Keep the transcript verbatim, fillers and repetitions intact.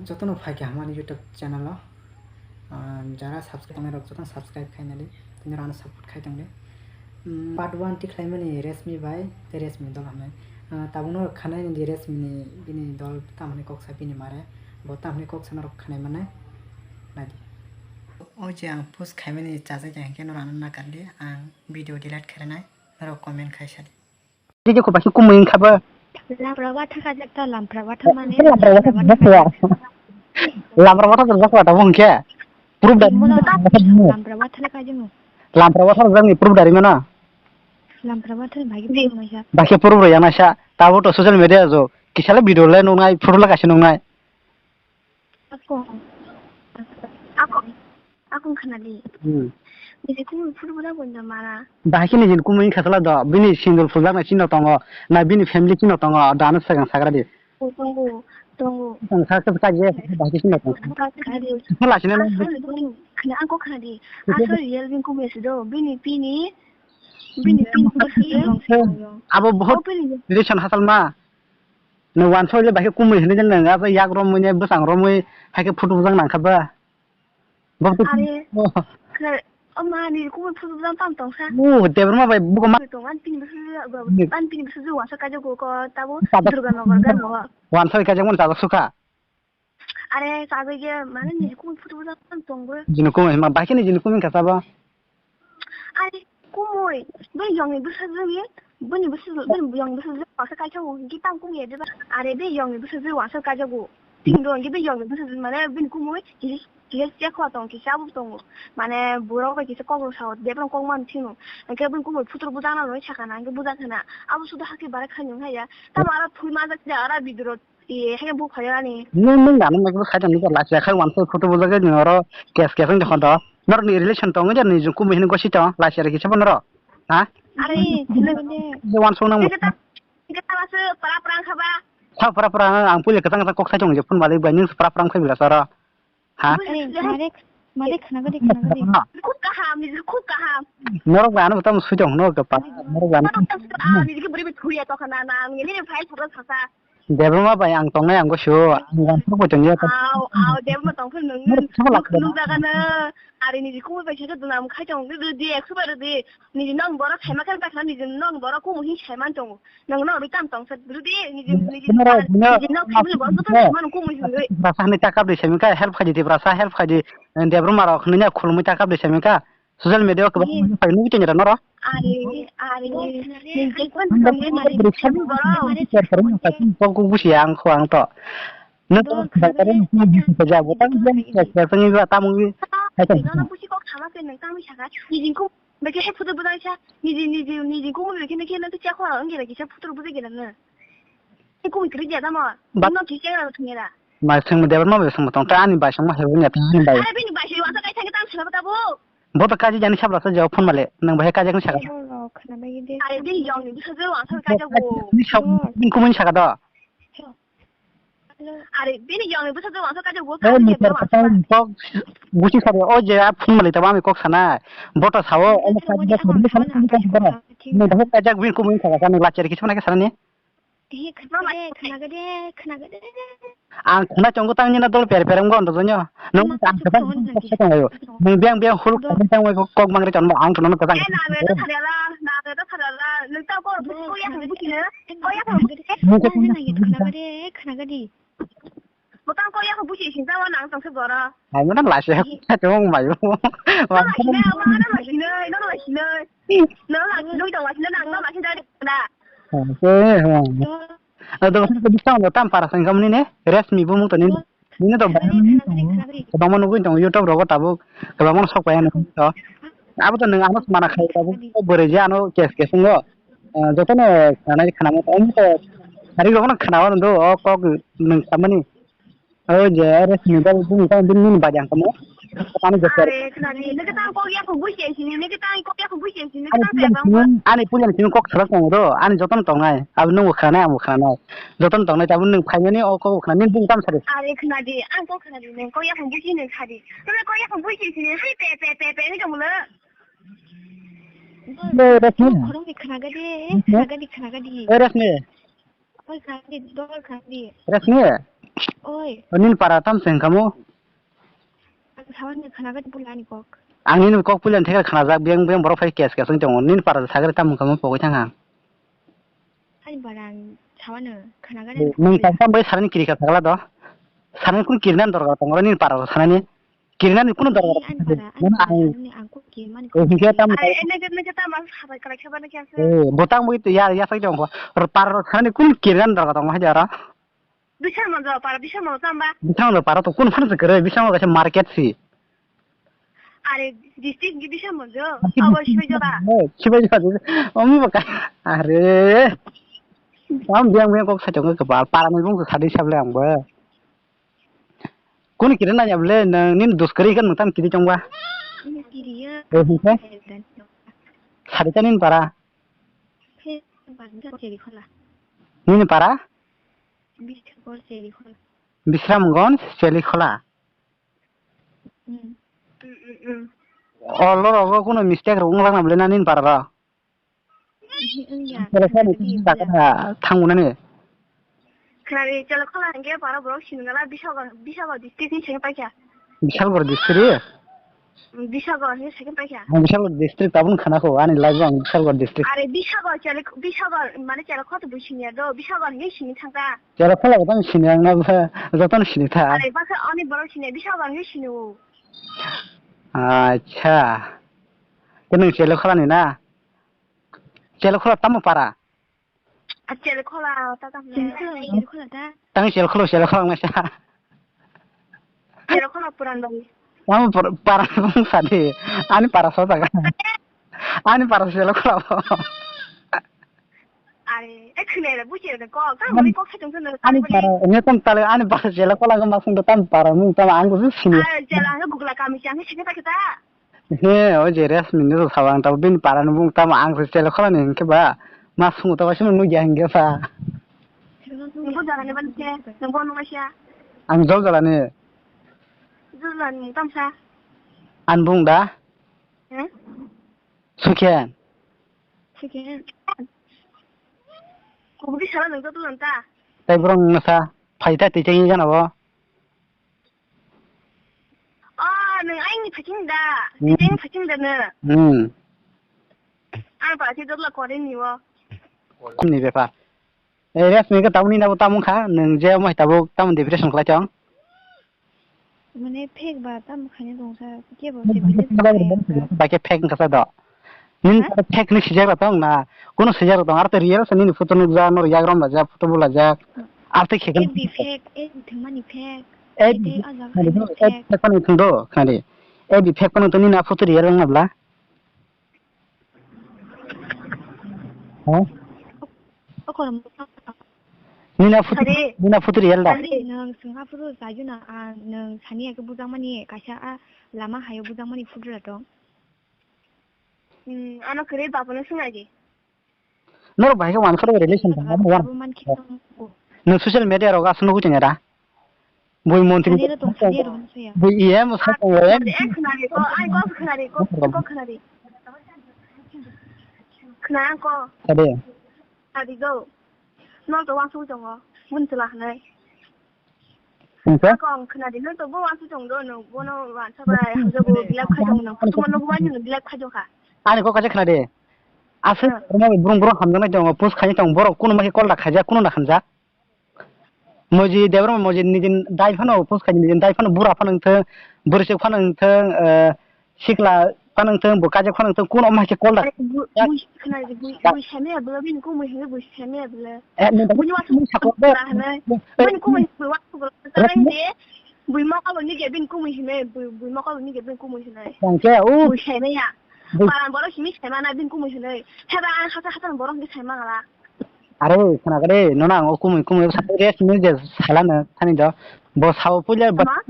Jotono phaikha hamani YouTube channel o. Ah, jara subscribe tongnai rok jotono subscribe khaina di. Tini rano support khai tong di. Mm, part one tikhlaimani Resmi bai tei Resmi dol hamnai. Ah, tabukno rok khanai di Resmi ni bini dol tamni kok sa bini mare. Bo tamni kok sana rok khanai manai. Nai di. O je ang post khaimani chajak ya hingke no rano nakar di. Ang video delete khainai. Norok comment khai sa di. Tei kok bahai kumui wngkha bo. Lampra watha kajak ta, lampra watha mane, lampra watha lampra watha kajak. Lampra watha kajak ta bo hwnkhe. Proof dari mano. Lampra watha le kajak no. Lampra watha kajak ni proof dari mano. Lampra watha le bhagi proof naisa. Bhagi proof rw yang naisa. Tabo to social media jo. Kisale video le nungnai, photo le kaisa nungnai. Ako. Ako. Ako khana di. Hmm. Niji kumui phuru bwla bo no mara. Bahai khe nijini kumui wngkha sala do. Bini single phuljaknai chino tongo. Na bini family chino tongo. Dano swkang sagra di. O tongo. Tongo. Ang sakhe kajya bahai khe chino tongo. Khana di. Khana di. Khana ako khana di. Asol real bini kumui se do. Bini pini. Bini pini. Abo bahut relation hasal ma. Nwng wansoi le bahai khe kumui hinui jeng nang, abo yak romwi ne bwsang romwi hai khe photo bujak nang kha ba. Bo to are, oh. Khe, o ma ni kumui photo bujak tam tong sa. Oh, Debbarma bai buko ma. Tong an pini bwswk, an pini bwswk wansoi kaijak go ko tabo Durga Nagar gan go. Wansoi kaijak mon tabuk sukha. Are, chajak ya, mane niji kumui photo bujak tam tong bo. Jini kumui ma, bahai khe nijini kumui kha sabo. Are, kumui, be yongni bwsajwk ye, bini bwsajwk, bini yongni bwsajwk, wasa kaisa o, hingke tang kumui ya deba. Are, be yongni bwsajwk, wasa kaisa o. Ting do, hingke be yongni bwsajwk, mane, bini kumui, kisa, kisa chekho tong, kisa abo tongo. Mane, borok bai kisa kok rok sao, debra kok man thino. Hingke bini kumui phutur bujak na roi sakana, hingke bujak khana. Abo sudo hakhe barak khainwi haya. Tamo aro thui manjak, aro bidro. Iye, haya bo phai ani. Nung, nung dano nang bo side ni lai ya khai wan photo bo jaga ni oro kes kes ni hodo. Nor ni relation tong ja ni jung kumui hin gosi tong lai ya rikhi sabo noro. Ha? Are, sila bende. Je wan song nang. Kita, kita masuk pra pra khaba. Tha pra pra ang pule katang katang kok sai tong je phone balik bai ning pra pra khai bila sara. Ha? Are, mare, mare khana gadi, khana gadi. Khub kaham, nijor khub kaham. Norok bai ano tam sui tong no ke pa. Norok bai ano. Norok tam sui tong, ah, nijor ke beri beri thuya to khana na, ang ini file photo sasa. Debma bai ang tongnai ang gosu, ang gan thok bai tongya. Aw, aw, Debma tong phir nung, nung jaga na, ari nijor khub bai saka dunam khai tong, di, di, ekso bai di, nijor nong borok saima kar bakla, nijor nong borok khub hin saiman tongo. Nang no ri tam tong sa rudi, niji, niji, niji no family bo joto manu ko mui hingwi. Tiprasa hani taka bri semika help khaidi, Tiprasa help khaidi, Debbarma rok hwnwi khulumwi taka bri semika social media o kwbang phai nugwi tongya noro. Ari, ari, niji ko nang family boro. Kok kok busi ang kho ang to. No to bakare no ko busi ja bo tang jen ke ke tang ba tamung wi. Hai to. Jono busi kok sama ke nang tang saka. Niji ko Beke he photo bujang sa, niji, niji, niji kumui beke nake nang cha khora ongge beke sa photo bujang gela na. He kumui kiri jada ma. Ba- No ki kera thungera. Mai seng Debbarma bai seng tong ta ani bai seng ma he bunya ta ani bai. Are bini bai se wasa kai thang tam sala bata bo. Bo to kaji jani sabla sa jawab phone male nang bai kaji kan saka. Are bini yong ni bisa jawab wasa kai jago. Ni sab ni kumui saka do. Are bini yong ni bwsa jwk wngkha kajak bo. Eh, kajak ni ni ter wngkha. Kok gusi sari o je a phung mali tabo ami kok sana. Boto sao, omo kajak bo sari ni sana kok bora. Ni dahok kajak bin kumui kha kani lachari kichma na sana ni. He khna gade, khna gade, khna gade. Ang khna chongo tang ni na dol per per ngo ndo jonyo. Nung ang khna kok sa tong ayo. Nung biang biang huluk tang tang kok mang re chon ang khna no kajak. Eh, na me to thariala, na me to thariala. Nung ta ko bu ko ya bu ki ne. Ko ya bu. Khna gade, khna gade. Botang ko ya ko busi sing ta wa nang tong se bora. Hai mo nang lai se ha ta tong mai bo. Nang lai sinai, nang lai sinai, nang lai sinai. Nang lai sinai, nang lai sinai, nang lai sinai da. Oke, ha. Ado ko di tong tam para sang kam ni ne. Resmi bo mo to ni. Ni ne to ba ni tong. Ba mo nugui tong YouTube rogo tabuk. Ba mo sok pa ya ni to. Abo to nang ano mana khai tabuk. Bore je ano kes kes ngo. Ah, jotono khwnanai khwnama tong, omo to sari rokno khwnaui rwdi, o kok nwng samani. O je, are sini dal bini tang bini nini bajang tamo. Ani joto. Are, khwnadi, nokhe tang kok yakho buisi sini, nokhe tang kok yakho buisi sini, nokhe tang tebang. Ani puila sini kok sala tongo do, ani jotono tongnai, abo nwngbo khwnanai, angbo khwnanai. Jotono tongnai, tabuk nwng phaimani o kok khwnani, bini tamo sari. Are, khwnadi, ang kok khwnadi, nwng kok yakho buisi nwng sadi. Nwng kok yakho buisi sini, hai pe, pe, pe, pe, nwng tongmolo. Be, Resmi. Khoroknwi khwnagadi, khwnagadi, khwnagadi. Be, Resmi. Oi, khandi, dol khandi. Resmi? Oi. Nini para tam se hwnkha mo? Ang sawan ni khana gadi pula ni kok. Ang nini kok pula ni thekra khana jak, biyang biyang borok phai kes kes wng tongo. Nini para sagre tam hwnkha mo pogwi thang ha. Ani para ang sawan ni khana gadi. Nung tam tam bai sarani kiri kha sagla do. Sarani kun kirnan dorga tongo nini para sanani. Kirnani kunu dorkar. Ani para, ani para, ang, ani ang kok kirmani kok. Hingke tam. Are, ene ke, ene ke tam, ang sabai kalai sabai na kya se? Eh, botang boi ya, ya sai dong. Par ro thani kun kirnan dorkar dong hai jara. Bisa mo jo, para bisa mo tamba. Bisa mo para to kun fan se kere, bisa mo kaisa market si. Are, district gi bisa mo jo. Abo sibai jo ba. Sibai jo. Omi baka. Are. Tam biang biang kok sa jong ke para, para ni bung sa di sable ang ba. Kunu kiri nanya bole, nang nini dos kiri kan mutam kiri chongba. Kiriya. Eh, hingke? Sari ta nini para. He, bangga kiri khola. Nini para? Bisramganj, Chelikhola. Bisramganj, Chelikhola. Hmm. Olo rogo kunu mistake rok wnglang na bole na nini para ro? Telephone thangmani. Khwnari, Chelokhola hingke para borok sinigala Bishaga, Bishaga district ni sengke paikha. Bishalgarh district? Bishaga hingke sengke paikha. Ang Bishalgarh district tabun khana kho, ani life ang Bishalgarh district. Are Bishaga, Chele-, Bishaga, mane Chelokhola to buisingya do, Bishaga hingke sini thangka. Chelokhola jotono sini ang na, jotono sini tha. Are basa ani borok sini, Bishaga hingke sini o. Acha. Khe nwng Chelokhola ni na? Chelokhola tamo para? A Chelokhola ta tamo. Chelokhola ta. Tang Chelokhola, Chelokhola wngmasa. Chelokhola puran bang. Tamo par-, para wngsa di. Ani para so jaga. Ani para Chelokhola. Are, e khwnai re, buchi re kok, ta mui kok satung satung. Ani para, ne tam tale, ani para Chelokhola wngma sung tam para, mung tam ang ko sini. Are, Chela no gugla kami chang, sini ta kita. He, o je Resmi ni rw sabo ang tabuk bini para ni bung tamo ang se Chelokhola ni hinkhe ba ma sungo ta waisa nukya hinkhe ba. Nungbo jala ni bani se, nungbo nung waisa. Ang Jol jala ni. Jol jala ni tamsa. An bung da? Hmm? Sukhen. Sukhen. Kubui sala nung joto lanta. Tai borok nung sa phai ta twi chengni gana bo. Oh, nung aini phaiching da? Hmm. Twi chengni phaiching da nung? Hmm. Ang pa si dotla kore ni o. Kumni bepar. Eh, Resmi ke tamni nabo tamung kha, nung je mo tabuk tamung depression khlai tong. Mane fake ba tam khani dong sa, ke bo se believe khlai ya. Ba ke fake wngkha sa do. Nin fake ni sijak ra tong na, kuno sijak ra tong, ar to real sa nini photo nukja, nor yagram lajak, photo bo lajak. Ar to khekhen. F B fake, F B thwngmani fake. F B fake, fake. Khani thung do, khani. F B fake kono to nini a photo real wngna bla. Ha? Okorom. Nina photo, Sari. Nina photo real da. Sari, nang sengha photo sajuna, ah, nang sani ake bujang mani kaisa, ah, lama hayo bujang mani photo da tong. Hmm, ano kere bapano sengagi. Noro bahai ka wan khoro relation tong, abo wan. Abo man khitong. Nang social media roga asno kuchanya da. Bui montri. Sani ro tong, sani ro tong, sani ro tong. Bui E M sa tong, E M. Khwnari, khwnari, ko, ai, ko khwnari, ko, ko khwnari. Khwnari, ko. Sade. Khwnari, go. Nol to wansuk tongo. Mun chwla hwnwi. Hingke? Ako ang khwnari, nol to bo wansuk tong do, no, bono wansa bai, hamjago, bilap khai tong no. Tumo no wani no bilap khai do kha. Ani ko kaje khwnari. Aswk, hmm, borok, borok hamjaknai tongo, post khaini tongo, borok kuno ma khe call da khaijak, kuno da khamjak. Moji Debra Moji nijin dai phano post khai nijin dai phano bura phano wngthang, bwrwisik phano wngthang, eh, sikla phano wngthang, bo kajak phano wngthang, kuno omo hai khe call da. Are, bu-, bui, khna di, bui, bui sami ya bwla, bini kumui hwnwi bui sami ya bwla. Eh, nung bui wa bui sako bwla hwnwi. Bini kumui bui wa bwla hwnwi. Bui mokol ni ge bini kumui hwnwi, bui, bui mokol ni ge bini kumui hwnwi. Tangke, o. Bui sami ya. Bui. Paran borok simi sami na bini kumui hwnwi. Heba ang hata hata borok ni sami mangala. Are, khna kare, nono ang o kumui kumui sa rest ni je sala no thani do. Bo sao puila ba. Tama?